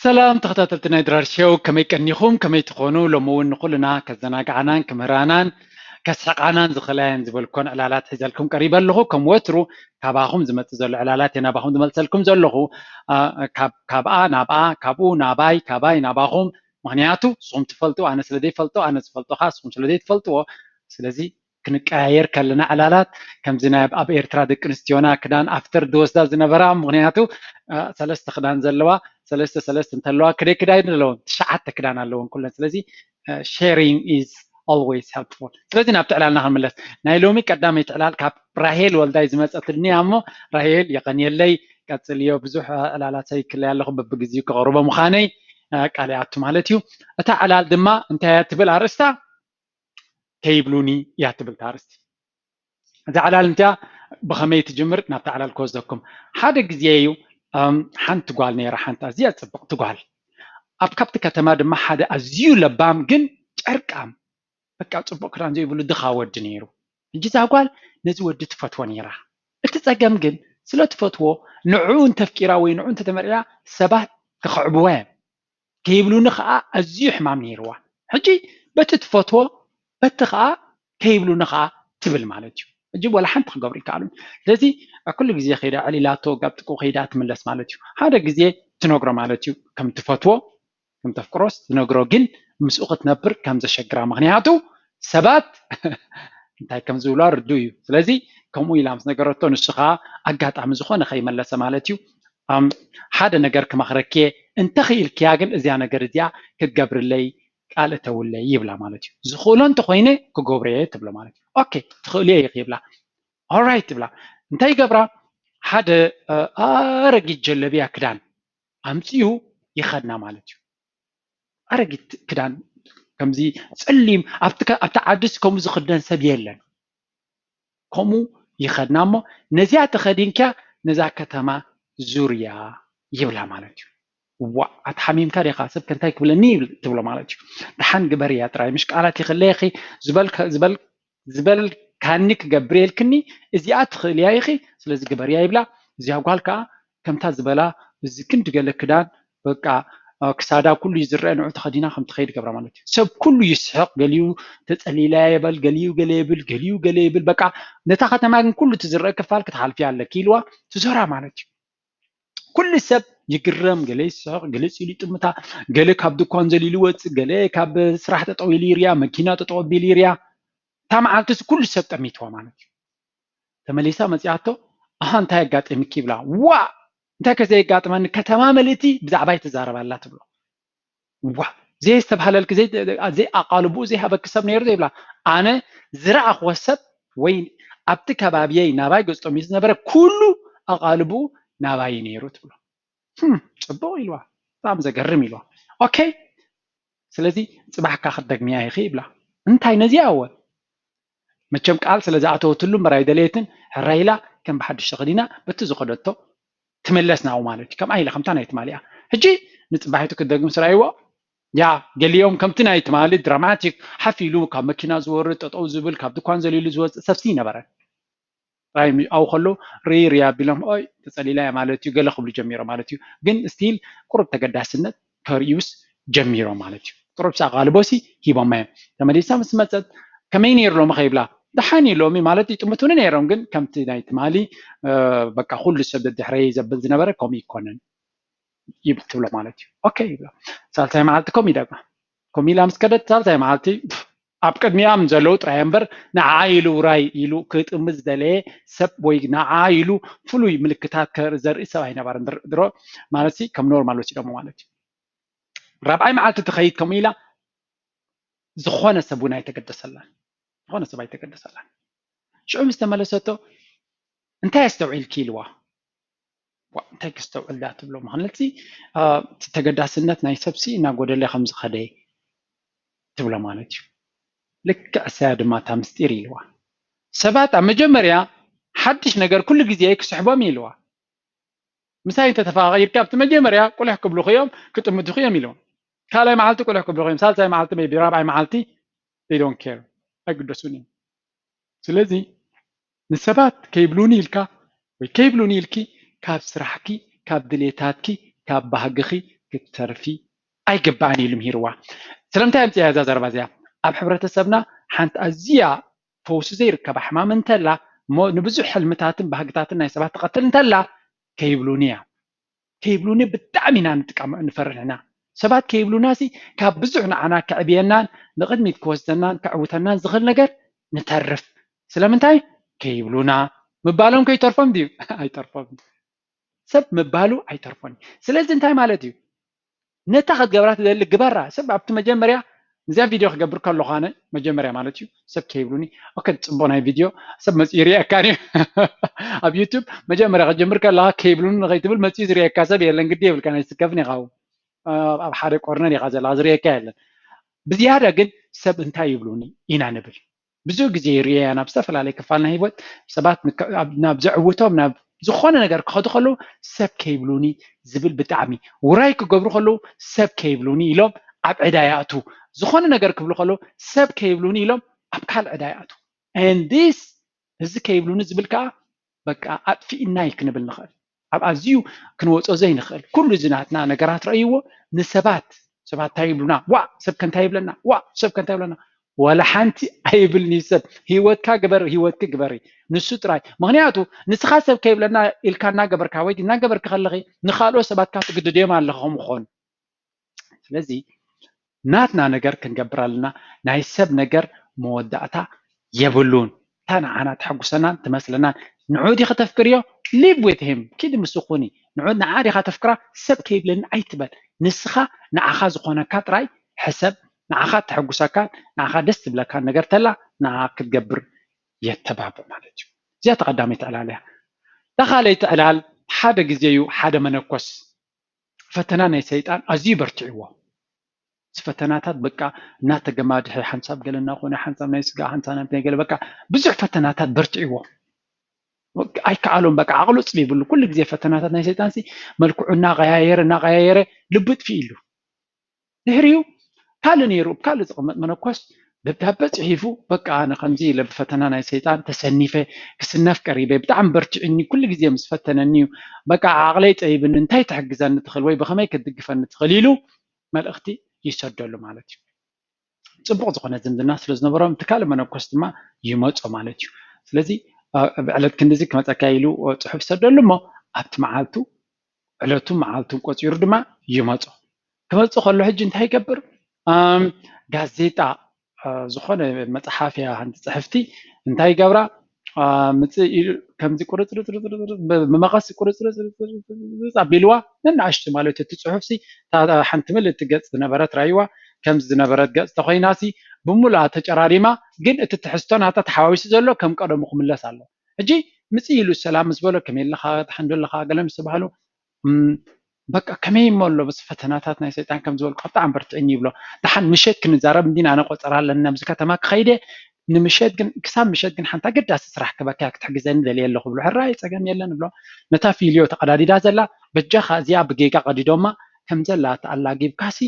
ሰላም ተኸታተልቲ ናይ ድራር ሸው፣ ከመይ ቀኒኹም? ከመይ ትኾኑ? ሎሚ እውን ንኹልና ከዘናግዓናን ክምህራናን ከስሕቓናን ዝኽእላየን ዝበልኮን ዕላላት ሒዘልኩም ቀሪበ ኣለኹ። ከም ወትሩ ካባኹም ዝመጽእ ዘሎ ዕላላት እየ ናባኹም ዝመልሰልኩም ዘለኹ። አ፣ ካብ፣ ካብኣ ናብኣ፣ ካብኡ ናባይ፣ ካባይ ናባኹም። ምኽንያቱ ንስኹም ትፈልጡ፣ ኣነ ስለ ዘይፈልጦ፣ ኣነ ዝፈልጦ ኸኣ ንስኹም ስለ ዘይትፈልጥዎ። ስለዚ ክንቀያየር ከለና ዕላላት ከምዚ ናይ ኣብ ኤርትራ ደቂ ኣንስትዮና ክዳን ኣፍተር ዝወስዳ ዝነበራ፣ ምኽንያቱ አ፣ ሰለስተ ክዳን ዘለዋ፣ ሰለስተ ሰለስተ እንተለዋ ክደይ ክዳን ኣለወን? ትሽዓተ ክዳን ኣለወን ኩለን። ስለዚ አ፣ sharing is always helpful። ስለዚ ናብቲ ዕላልና ክንምለስ። ናይ ሎሚ ቀዳመይቲ ዕላል ካብ ራሄል ወልዳይ ዝመጸትኒ እያ እሞ፣ ራሄል የቐንየለይ፣ ቀጽልዮ። ብዙሕ አ፣ ዕላላት ሰይክለይ ኣለኹ፣ በብግዜኡ ከቕርቦ ምዃነይ አ፣ ቃል ይኣቱ ማለት እዩ። እታ ዕላል ድማ እንታይ እያ ትብል ኣርእስታ? ከይብሉኒ እያ ትብል እታ ኣርእስቲ። እዛ ዕላል እንቲያ ብኸመይ ትጅምር? ናብታ ዕላል ክወስደኩም። ሓደ ግዜ እዩ፣ እም፣ ሓንቲ ጓል ነይራ፣ ሓንቲ ኣዝያ ጽብቕቲ ጓል። ኣብ ካብቲ ከተማ ድማ ሓደ ኣዝዩ ለባም ግን ጨርቃም፣ በቃ ጽቡቕ ክዳን ዘይብሉ ድኻ ወዲ ነይሩ። ሕጂ እዛ ጓል ነዚ ወዲ ትፈትዎ ነይራ። እቲ ጸገም ግን ስለ ትፈትዎ ንዕኡ እንተፍቂራ ወይ ንዕኡ እንተተመርዕያ ሰባት ክኽዕብዋ እዮም። ከይብሉኒ ኸዓ ኣዝዩ ሕማም ነይርዋ። ሕጂ በቲ ትፈትዎ በቲ ኸዓ ከይብሉኒ ኸዓ ትብል ማለት እዩ። ሕጂ ወላ ሓንቲ ክገብሩ ይከኣሉን። ስለዚ ኩሉ ግዜ ከይዳ ዕሊላቶ ጋብ ጥቅኡ ከይዳ ትምለስ ማለት እዩ። ሓደ ግዜ ትነግሮ ማለት እዩ ከም ትፈትዎ ከም ተፍቅሮስ ትነግሮ፣ ግን ምስኡ ክትነብር ከም ዘሸግራ። ምኽንያቱ ሰባት እንታይ ከም ዝብልዋ ርዱእ እዩ። ስለዚ ከምኡ ኢላ ምስ ነገረቶ ንሱ ኸዓ ኣጋጣሚ ዝኾነ ከይመለሰ ማለት እዩ። ኣም፣ ሓደ ነገር ክመኽረኪ እየ፣ እንተኽኢልክያ ግን እዚኣ ነገር እዚኣ ክትገብርለይ ቃል እተውለይ ይብላ ማለት እዩ። ዝኽእሎ እንተኾይነ ክገብሮ እየ ትብሎ ማለት እዩ። ኦኬ ትኽእልዮ ኢኺ ይብላ። ኦራይት ትብላ። እንታይ ይገብራ? ሓደ እ፣ ኣረጊት ጀለብያ ክዳን ኣምፅኡ ይኸድና ማለት እዩ። ኣረጊት ክዳን ከምዚ ፀሊም ኣብቲ ከ- ኣብቲ ዓድስ ከምኡ ዝኽደን ሰብ የለን። ከምኡ ይኸድና እሞ ነዚኣ ተኸዲንኪያ ነዛ ከተማ ዙርያ ይብላ ማለት እዩ። ዋ ኣትሓሚምካ ዲኻ ሰብ ከንታይ ክብለኒ ይብል- ትብሎ ማለት እዩ። ደሓን ግበርያ ጥራይ ምሽ ቃላት ይኽለየኺ ዝበል ዝበል ዝበልካኒ ክገብር የልክኒ እዚኣ ትኽእልያ ኢኺ ስለዚ ግበርያ ይብላ። እዚኣ ጓል ከዓ ከምታ ዝበላ እዚ ክንዲ ገለ ክዳን በቃ አ፣ ክሳዳ ኩሉ ይዝረአ ንዑ ተኸዲና ከም ትኸይድ ገብራ ማለት እዩ። ሰብ ኩሉ ይስሕቕ፣ ገሊኡ ተጸሊላ ይበል፣ ገሊኡ ገለ ይብል፣ ገሊኡ ገለ ይብል። በቃ ነታ ከተማ ግን ኩሉ ትዝረአ ክፋል ክትሓልፊ ኣለኪ ኢልዋ ትዞራ ማለት እዩ። ኩሉ ሰብ ይግረም፣ ገለ ይስሕቕ፣ ገለ ኢሉ ይጥምታ፣ ገለ ካብ ድኳን ዘሊሉ ይወጽእ፣ ገለ ካብ ስራሕ ጠጠው ኢሉ ይርያ፣ መኪና ጠጠው ኣቢሉ ይርያ። እታ መዓልቲ ኩሉ ሰብ ጠሚትዋ ማለት እዩ። ተመሊሳ መጺኣቶ ኣሃ እንታይ ኣጋጢምኪ ይብላ። ዋ እንታይ ከዘየጋጥመኒ ከተማ ምልእቲ ብዛዕባይ ትዛረብ ኣላ ትብሎ። ዋ ዘየስተብሃለልኪ ዘይ- ዘይ ኣቓልቦኡ ዘይሃበኪ ሰብ ነይሩ ዘይብላ። ኣነ ዝረኣኽዎ ሰብ ወይ ኣብቲ ከባብየይ ናባይ ገጽ ጠሚቱ ዝነበረ ኩሉ ኣቓልቦኡ ናባይ ነይሩ ትብሎ። ህም፣ ጽቡቕ ኢልዋ። ብጣዕሚ ዘገርም ኢልዋ። ኦኬ ስለዚ ጽባሕካ ክትደግምያ ኢኺ ይብላ። እንታይ ነዚኣ እወ መቸም ቃል ስለ ዝኣተወትሉ እምበር ኣይደለየትን። ሕራይ ኢላ ከም ብሓድሽ ተኸዲና በቲ ዝኸደቶ ትምለስ ናብኡ ማለት እዩ። ከምኣ ኢላ ከምታ ናይ ትማሊኣ። ሕጂ ንጽባሒቱ ክትደግምስ ረኣይዎ። ያ ገሊኦም ከምቲ ናይ ትማሊ ድራማቲክ ሓፍ ኢሉ ካብ መኪና ዝወርድ ጠጠው ዝብል ካብ ድኳን ዘሊሉ ዝወፅእ ሰብሲ ይነበረ። ጥራይ ኣብኡ ከሎ ርይ ርይ ኣቢሎም ኦይ ተፀሊላ እያ ማለት እዩ ገለ ክብሉ ጀሚሮም ማለት እዩ። ግን ስቲል ቁሩብ ተገዳስነት ከርእዩስ ጀሚሮም ማለት እዩ። ቁሩብ ኣቓልቦሲ ሂቦማ እዮም። ተመሊሳ ምስ መፀት ከመይ ነይሩ ሎሚ ከይብላ ደሓን እዩ ሎሚ ማለት ይጥምቱኒ ነይሮም። ግን ከምቲ ናይ ትማሊ እ፣ በቃ ኩሉ ሰብ ደድሕረይ ዘብል ዝነበረ ከምኡ ይኮነን ይብል ትብሎ ማለት እዩ። ኦኬ ይብላ። ሳልሳይ መዓልቲ ከምኡ ይደግማ። ከምኡ ኢላ ምስ ከደት ሳልሳይ መዓልቲ ኣብ ቅድሚኣም ዘለዉ ጥራይ እምበር ንዓ ኢሉ ውራይ ኢሉ ክጥምት ዝደለየ ሰብ ወይ ንዓ ኢሉ ፍሉይ ምልክታት ከርኢ ዘርኢ ሰብ ኣይነበረን። ድሮ ማለት ሲ ከም ኖርማል ወሲዶሞ ማለት እዩ። ራብዓይ መዓልቲ ትኸይድ ከምኡ ኢላ ዝኾነ ሰብ እውን ኣይተገደሰላን። ዝኾነ ሰብ ኣይተገደሰላን። ሽዑ ምስ ተመለሰቶ እንታይ ኣስተውዒልኪ ኢልዋ። ዋ እንታይ ከስተውዕል ዳ ትብሎ ማለት እቲ ተገዳስነት ናይ ሰብሲ እናጎደለ ከም ዝኸደ ትብሎ ማለት እዩ። ልክዕ እሳያ ድማ እታ ምስጢር ኢልዋ። ሰባት ኣብ መጀመርያ ሓድሽ ነገር ኩሉ ግዜ ክስሕቦም ኢልዋ። ምሳይ እንተተፈቃቂርካ ኣብቲ መጀመርያ ቁልሕ ክብሉኺ እዮም ክጥምቱኺ እዮም ኢልዎም። ካልኣይ መዓልቲ ቁልሕ ክብሉኺ እዮም ሳልሳይ መዓልቲ ቢ ራብዓይ መዓልቲ they don't care ኣይግደሱን እዮም። ስለዚ ንሰባት ከይብሉኒ ኢልካ ወይ ከይብሉኒ ኢልኪ ካብ ስራሕኪ ካብ ድሌታትኪ ካብ ባህግኺ ክትተርፊ ኣይግባእን ኢሉ ምሂርዋ። ስለምንታይ ኣምፅያ እዛ ዘረባ እዚኣ? ኣብ ሕብረተሰብና ሓንቲ ኣዝያ ፈውሲ ዘይርከባ ሕማም እንተላ፣ እሞ ንብዙሕ ሕልምታትን ባህግታትን ናይ ሰባት ትቐትል እንተላ፣ ከይብሉኒ እያ። ከይብሉኒ ብጣዕሚ ኢና ንጥቀም፣ ንፈርሕ ኢና። ሰባት ከይብሉና ሲ ካብ ብዙሕ ንዓና ከዕብየናን ንቕድሚት ክወስደናን ከዕውተናን ዝኽእል ነገር ንተርፍ። ስለምንታይ? ከይብሉና ምባሎም ከይተርፎም ድዩ? ኣይተርፎም። ሰብ ምባሉ ኣይተርፎን። ስለዚ እንታይ ማለት እዩ? ነታ ክትገብራ ትደሊ ግበራ። ሰብ ኣብቲ መጀመርያ እዚኣ ቪድዮ ክገብር ከለኹ ኣነ መጀመርያ ማለት እዩ ሰብ ከይብሉኒ፣ ኦኬ፣ ጽቡቕ ናይ ቪድዮ ሰብ መጽኡ ይርእየካ እዩ። ኣብ ዩቱብ መጀመርያ ክትጀምር ከለኻ ከይብሉኒ ንኸይትብል መጽኡ ዝርእየካ ሰብ የለን። ግዲ የብልካ፣ ናይ ስከፍን ኢኻ፣ ኣብ ሓደ ኮርነር ኢኻ ዘለኻ፣ ዝርእየካ የለን። ብዝያዳ ግን ሰብ እንታይ ይብሉኒ ኢና ንብል። ብዙሕ ግዜ ይርእያ ናብ ዝተፈላለየ ክፋል ናይ ህይወት ሰባት ንከ-፣ ኣብ-፣ ናብ ዘዕውቶም ናብ ዝኾነ ነገር ክኸዱ ከለዉ ሰብ ከይብሉኒ ዝብል ብጣዕሚ ውራይ ክገብሩ ከለዉ ሰብ ከይብሉኒ ኢሎም ኣብ ዕዳ ይኣትዉ። ዝኾነ ነገር ክብሉ ከለዉ ሰብ ከይብሉኒ ኢሎም ኣብ ካልእ ዕዳ ይኣትዉ። And this እዚ ከይብሉኒ ዝብል ከዓ በቃ ኣጥፊእናይ ክንብል ንኽእል። ኣብ ኣዝዩ ክንወጾ ዘይንኽእል ኩሉ እዚ ናትና ነገራት ረእይዎ ንሰባት፣ ሰባት እንታይ ይብሉና፣ ዋ ሰብ ከ እንታይ ይብለና፣ ዋ ሰብ ከ እንታይ ይብለና። ወላ ሓንቲ ኣይብልኒ ሰብ። ህይወትካ ግበር፣ ህይወትኪ ግበሪ፣ ንሱ ጥራይ። ምኽንያቱ ንስኻ ሰብ ከይብለና ኢልካ እናገበርካ ወይ እናገበርኪ ከለኺ ንኻልኦት ሰባት ካብ ትግድድዮም ኣለኻ ከምኡ ክኾኑ። ስለዚ ናትና ነገር ክንገብር ኣለና። ናይ ሰብ ነገር መወዳእታ የብሉን። እታ ንዓና ተሐጉሰናን ትመስለናን ንዑ ዲኺ ተፍቅርዮ? Live with him፣ ኪዲ ምስ ኩኒ። ንዑ፣ ንዓ ዲኻ ተፍቅራ? ሰብ ከይብለኒ ኣይትበል። ንስኻ ንዓኻ ዝኾነካ ጥራይ ሕሰብ። ንዓኻ ተሐጉሰካ፣ ንዓኻ ደስ ትብለካ ነገር ተላ ንዓ ክትገብር የተባብዕ ማለት እዩ። እዚኣ እታ ቀዳመይቲ ዕላል እያ። እታ ካልኣይቲ ዕላል ሓደ ግዜ እዩ ሓደ መነኮስ ፈተና ናይ ሰይጣን ኣዝዩ በርትዕዎ። እዚ ፈተናታት በቃ እናተገማድሐ ሓንሳብ ገለ እናኾነ ሓንሳብ ናይ ስጋ ሓንሳብ ናይ ገለ በቃ ብዙሕ ፈተናታት በርትዕዎ። ኣይከኣሎም በቃ ዓቕሉ ጽብ ይብሉ። ኩሉ ግዜ ፈተናታት ናይ ሰይጣን ሲ መልክዑ እናቐያየረ እናቐያየረ ልቡ ጥፊእ ኢሉ። ድሕሪኡ ካልእ ነይሩ፣ ካልእ ዝቕመጥ መነኮስ ደብዳበ ጽሒፉ፣ በቃ ኣነ ከምዚ ኢለ ብፈተና ናይ ሰይጣን ተሰኒፈ፣ ክስነፍ ቀሪበ፣ ብጣዕሚ በርቲዕኒ፣ ኩሉ ግዜ ምስ ፈተነኒ እዩ፣ በቃ ዓቕለይ ጠይብኒ፣ እንታይ ትሕግዘኒ ትኽእል ወይ ብኸመይ ክትድግፈኒ ትኽእል ኢሉ መልእኽቲ ይሰደሉ ማለት እዩ። ጽቡቕ ዝኾነ ዝምድና ስለ ዝነበሮም እቲ ካልእ መነኮስ ድማ ይመጾ ማለት እዩ። ስለዚ ኣብ ዕለት ክንድዚ ክመጸካ ኢሉ ጽሑፍ ይሰደሉ እሞ ኣብቲ መዓልቱ ዕለቱን መዓልቱን ቆጺሩ ድማ ይመጾ። ክመጽእ ከሎ ሕጂ እንታይ ይገብር? ኣም፣ ጋዜጣ፣ እ፣ ዝኾነ መጽሓፍ እያ ሓንቲ ጽሕፍቲ እንታይ ይገብራ? እ፣ ምጽእ ኢሉ ከምዚ ቁርጽርጽርጽርጽር ብ-፣ ብመቐስ ቁርጽርጽርጽርጽር ኣቢልዋ ነናእሽቱ ማለት እቲ ጽሑፍሲ እታ ሓንቲ ምልእቲ ገጽ ዝነበረት ራይዋ ከምዚ ዝነበረት ገጽ ተኾይናሲ ብምሉኣ ተጨራሪማ ግን እቲ ትሕዝቶ ናታ ተሓዋዊሱ ዘሎ ከም ቀደሙ ክምለስ ኣሎ። ሕጂ ምጽእ ኢሉ ሰላም ምስ በሎ ከመይ ኣለኻ? ደሓን ዶ ኣለኻ? ገለ ምስ ተባህሉ እም፣ በቃ ከመይ እሞ ኣሎ ምስ ፈተናታት ናይ ሰይጣን ከም ዝበልኩ ብጣዕሚ በርትዕኒ ይብሎ። ደሓን ምሸት ክንዛረብ እንዲና ኣነ ቆጸራ ኣለኒ ናብዚ ከተማ ክኸይደ ንምሸት ግን ክሳብ ምሸት ግን ሓንቲ ኣገዳሲ ስራሕ ክበካ ክትሕግዘኒ ደልየ ኣለኹ ብሎ። ሕራይ ጸገም የለን ብሎ። ነታ ፊልዮ ተቐዳዲዳ ዘላ በጃኻ እዚኣ ብጌጋ ቀዲዶማ ከም ዘላ ተኣላጊብካሲ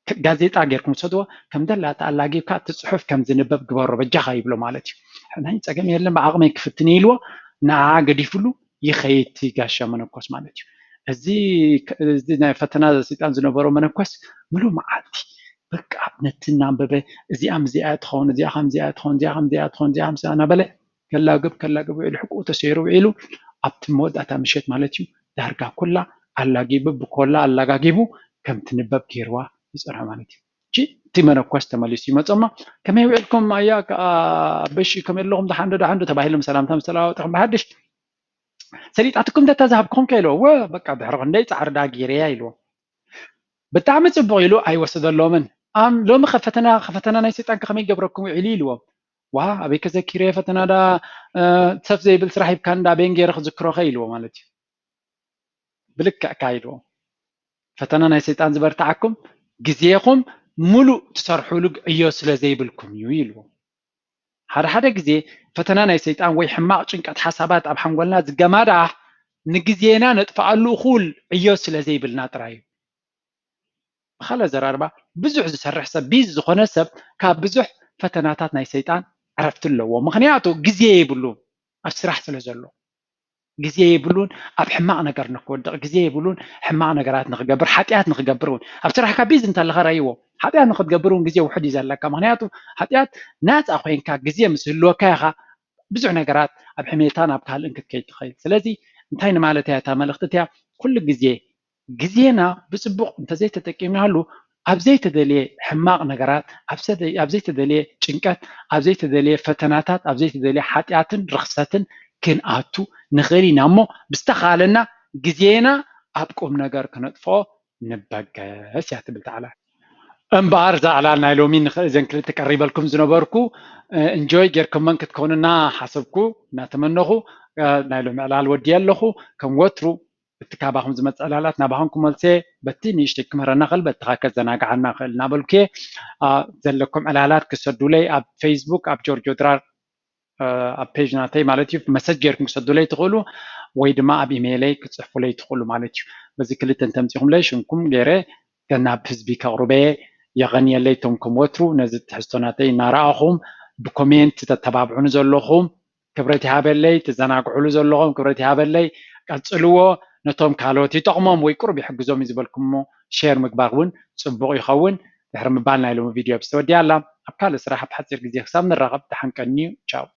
ክ-፣ ጋዜጣ ጌርኩም ውሰድዎ፣ ከም ደላ ተኣላጊብካ እቲ ጽሑፍ ከም ዝንበብ ግበሮ በጃኻ ይብሎ ማለት እዩ። ናይ ጸገም የለን ብዓቕመይ ክፍትን ኢልዎ ንዓ ገዲፍሉ ይኸይድ እቲ ጋሻ መነኮስ ማለት እዩ። እዚ ክ-፣ እዚ ናይ ፈተና ሰይጣን ዝነበሮ መነኮስ ምሉእ መዓልቲ በቃ ነቲ እናንበበ እዚኣ ከምዚኣ ትኸውን፣ እዚኣ ከምዚኣ ትኸውን፣ እዚኣ ከምዚኣ ትኸውን፣ እዚኣ ከምዚኣ እናበለ ከላግብ ከላግብ ውዒሉ ሕቁኡ ተሰይሩ ውዒሉ ኣብቲ መወዳእታ ምሸት ማለት እዩ ዳርጋ ኩላ ኣላጊቡ ብኮላ ኣላጋጊቡ ከም ትንበብ ገይርዋ ይጸንሖ ማለት እዩ። እሺ፣ እቲ መነኮስ ተመሊሱ ይመጾ እሞ ከመይ ውዒልኩም ኣያ ከኣ በሺ ከመይ ኣለኹም ደሓን ዶ ደሓን ዶ ተባሂሎም ሰላምታ ምስ ተለዋወጥኹም ብሓድሽ ሰሊጣትኩም እንተ ተዛሃብኩም ከ ኢልዎ። ወ በቃ ድሕሪ ክንደይ ጻዕሪ ደኣ ገይረያ ኢልዎ። ብጣዕሚ ጽቡቕ ኢሉ ኣይወሰደሎምን። ኣም ሎሚ ከ ፈተና ከ ፈተና ናይ ሰይጣን ከ ከመይ ገብረኩም ውዒሉ ኢልዎም። ዋ ኣበይ ከዘኪረ ፈተና ዳ ሰፍ ዘይብል ስራሕ ሂብካ እንዳ ቤን ገይረ ክዝክሮ ከ ኢልዎ ማለት እዩ። ብልክዕ ካይድዎ ፈተና ናይ ሰይጣን ዝበርትዓኩም ግዜኹም ሙሉእ ትሰርሑሉ ዕዮ ስለ ዘይብልኩም እዩ ኢልዎም። ሓደ ሓደ ግዜ ፈተና ናይ ሰይጣን ወይ ሕማቕ ጭንቀት ሓሳባት ኣብ ሓንጎልና ዝገማዳሕ ንግዜና ነጥፍኣሉ እኹል ዕዮ ስለ ዘይብልና ጥራይ እዩ። ብኻልእ ኣዘራርባ ብዙሕ ዝሰርሕ ሰብ ቢዚ ዝኾነ ሰብ ካብ ብዙሕ ፈተናታት ናይ ሰይጣን ዕረፍቲ ኣለዎ። ምኽንያቱ ግዜ የብሉ ኣብ ስራሕ ስለ ዘሎ። ግዜ የብሉን ኣብ ሕማቕ ነገር ንክወድቕ፣ ግዜ የብሉን ሕማቕ ነገራት ንክገብር፣ ሓጢኣት ንክገብር እውን። ኣብ ስራሕካ ቢዚ እንተለኻ ረይዎ፣ ሓጢኣት ንክትገብር እውን ግዜ ውሑድ እዩ ዘለካ። ምክንያቱ ሓጢኣት ናፃ ኮይንካ ግዜ ምስ ህልወካ ኢኻ ብዙሕ ነገራት ኣብ ሕሜታ ናብ ካልእን ክትከይድ ትኽእል። ስለዚ እንታይ ንማለት እያ እታ መልእኽቲ እቲያ? ኩሉ ግዜ ግዜና ብፅቡቕ እንተዘይተጠቂምናሉ ኣብ ዘይተደልየ ሕማቕ ነገራት፣ ኣብ ዘይተደልየ ጭንቀት፣ ኣብ ዘይተደልየ ፈተናታት፣ ኣብ ዘይተደልየ ሓጢኣትን ርኽሰትን ክንኣቱ ንኽእል ኢና እሞ ብዝተኻለና ግዜና ኣብ ቁም ነገር ክነጥፍኦ ንበገስ እያ ትብል እታ ዕላል። እምበኣር እዛ ዕላል ናይ ሎሚ እዘን ክልተ ቀሪበልኩም ዝነበርኩ እንጆይ ጌርኩመን ክትኮኑና ሓሰብኩ እናተመነኹ ናይ ሎሚ ዕላል ወዲየ ኣለኹ። ከም ወትሩ እቲ ካባኹም ዝመፅእ ዕላላት ናባኹም ክመልሰ በቲ ንእሽተይ ክምህረና ክእል በትኻ ከዘናግዓና ክእል እናበልኩ እየ። ዘለኩም ዕላላት ክሰዱለይ ኣብ ፌስቡክ ኣብ ጆርጆ ድራር ኣብ ፔጅ ናተይ ማለት እዩ መሰጅ ጌርኩም ክሰዱለይ ትኽእሉ ወይ ድማ ኣብ ኢሜይለይ ክፅሕፉለይ ትኽእሉ ማለት እዩ። በዚ ክልተ እንተምፂኹምለይ ሽምኩም ገይረ ናብ ህዝቢ ከቕርበየ የቐንየለይ። እቶም ከም ወትሩ ነዚ ትሕዝቶ ናተይ እናረኣኹም ብኮሜንት ተተባብዑኒ ዘለኹም ክብረት ይሃበለይ። ትዘናግዕሉ ዘለኹም ክብረት ይሃበለይ። ቀፅልዎ። ነቶም ካልኦት ይጠቕሞም ወይ ቁሩብ ይሕግዞም እዩ ዝበልኩሞ ሼር ምግባር እውን ፅቡቕ ይኸውን። ድሕሪ ምባል ናይ ሎሚ ቪድዮ ብዝተወዲያ ኣላ። ኣብ ካልእ ስራሕ ኣብ ሓፂር ግዜ ክሳብ ንራኸብ ደሓን ቀንዩ። ቻው።